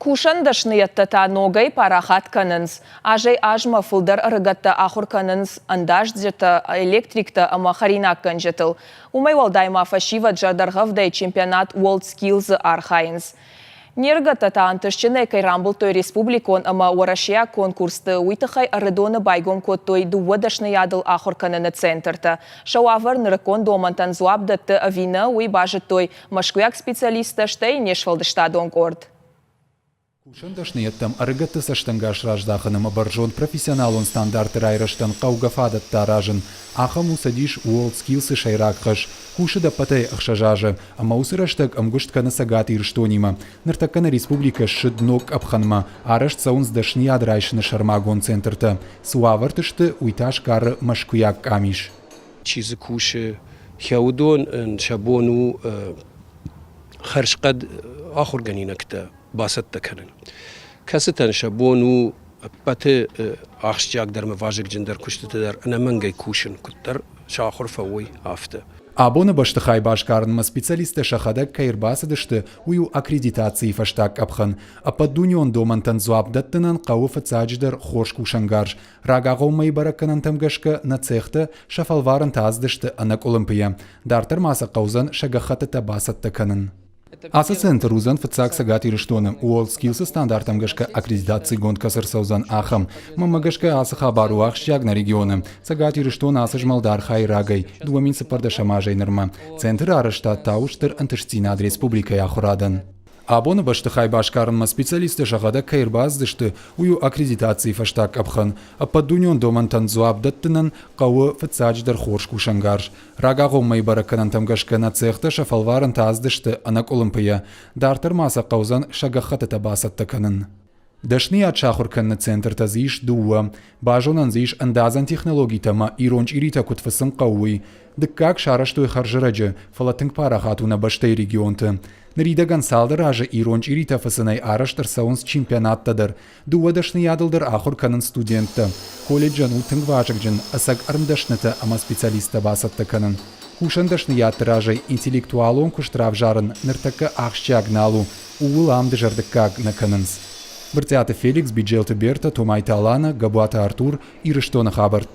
Кусӕн дӕсныйӕдтӕ та ногӕй парахат кӕнынц. Азӕй-азмӕ фылдӕр ӕрыгӕттӕ ахуыр кӕнынц ӕндасджытӕ, электриктӕ ӕмӕ хӕринаггӕнджытыл. Уымӕй уӕлдай ма фӕсивӕд зӕрдӕргъӕвдӕй чемпионат WorldSkills-ы архайынц. Не рыгӕттӕ та ӕнтыстджынӕй кӕй рамбылдтой республикон ӕмӕ уӕрӕсейаг конкурсты, уый тыххӕй Ӕрыдоны байгом кодтой дыууӕ дӕсныйадыл ахуыр кӕныны центртӕ. Сӕ уавӕр нырыккон домӕнтӕн дзуапп дӕтты ӕви нӕ, уый базыдтой мӕскуыйаг специалисттӕ, стӕй не сфӕлдыстадон къорд. Кусӕн дӕсныйӕдтӕм ӕрыгӕтты цӕстӕнгас раздахын ӕмӕ бӕрзонд профессионалон стандартты райрӕзтӕн хъӕугӕ фадӕттӕ аразын – ахӕм у цӕдис WorldSkills-ы сӕйраг хӕс. Кусы ӕппӕтӕй 6 азы, ӕмӕ уыцы рӕстӕг ӕмгуыст кӕны Цӕгат Ирыстонимӕ. Ныртӕккӕ нӕ республикӕ ссыд ног къӕпхӕнмӕ, арӕзт цӕуынц дӕсныйад райсыны сӕрмагонд центртӕ. Цы уавӕрты сты, уый та сгары мӕскуыйаг къамис. Чи дзы кусы, уыдон сӕ бон у хӕрзхъӕд ахуыргӕнинӕгтӕ бацӕттӕ кӕнын, кӕцытӕн сӕ бон у ӕппӕты ахсджиагдӕр ӕмӕ вазыгджындӕр куыстыты дӕр ӕнӕмӕнгӕй кусын, куыддӕр сӕ ахуыр фӕуой, афтӕ. Абоны бӕстыхай басгарынмӕ специалисттӕ сӕхӕдӕг кӕй ӕрбацыдысты, уый у аккредитацийы фӕстаг къӕпхӕн. Ӕппӕтдунеон домӕнтӕн дзуапп дӕттынӕн хъӕуы фыццаджыдӕр хорз кусӕнгарз. Рагагъоммӕйы бӕрӕггӕнӕнтӕм гӕсгӕ нӕ цехтӕ сӕ фӕлварӕнтӕ ацыдысты ӕнӕкъуылымпыйӕ. Дарддӕр ма сӕ хъӕудзӕн сӕ гӕххӕттытӕ бацӕттӕ кӕнын. Ацы центр уыдзӕн фыццаг Цӕгат Ирыстоны WorldSkills-ы стандарттӕм гӕсгӕ аккредитацигонд кӕцы ӕрцӕудзӕн, ахӕм. Мӕнмӕ гӕсгӕ ацы хабар у ахсджиаг нӕ регионы. Цӕгат Ирыстон ацы змӕлд архайы рагӕй, 2014 азӕй нырмӕ. Центры арӕзтад та у стыр ӕнтыстдзинад республикӕйы ахуырадӕн. Абоны бӕстыхай басгарынмӕ специалисттӕ сӕхӕдӕг кӕй ӕрбацыдысты, уый у аккредитацийы фӕстаг къӕпхӕн. Ӕппӕтдунеон домӕнтӕн дзуапп дӕттынӕн хъӕуы фыццаджыдӕр хорз кусӕнгарз. Рагагъоммӕйы бӕрӕггӕнӕнтӕм гӕсгӕ нӕ цехтӕ сӕ фӕлварӕнтӕ ацыдысты ӕнӕкъуылымпыйӕ. Дарддӕр ма сӕ хъӕудзӕн сӕ гӕххӕттытӕ бацӕттӕ кӕнын. Дӕсныйад сахуыр кӕныны центртӕ дзы ис дыууӕ. Базонӕн дзы ис ӕндадзӕн технологитӕ ӕмӕ ирон чъиритӕ куыд фыцын хъӕуы, уый. Дыккаг сарӕзтой хӕрзӕрӕджы, фӕлӕ тынг парахат у нӕ бӕстӕйы регионты. Ныридӕгӕн цалдӕр азы ирон чъиритӕ фыцынӕй арӕзт ӕрцӕуынц чемпионаттӕ дӕр. Дыууӕ дӕсныйадыл дӕр ахуыр кӕнынц студенттӕ. Колледжӕн у тынг вазыгджын, ӕцӕг ӕрмдӕснытӕ ӕмӕ специалисттӕ бацӕттӕ кӕнын. Кусӕн дӕсныйӕдты разӕй интеллектуалон куыст равзарын ныртӕккӕ ахсджиаг нал у, ууыл ам дызӕрдыггаг нӕ кӕнынц. Брытъиаты Феликс, Биджелты Бертӕ, Томайты Алана, Габуаты Артур, Ирыстоны хабӕрттӕ.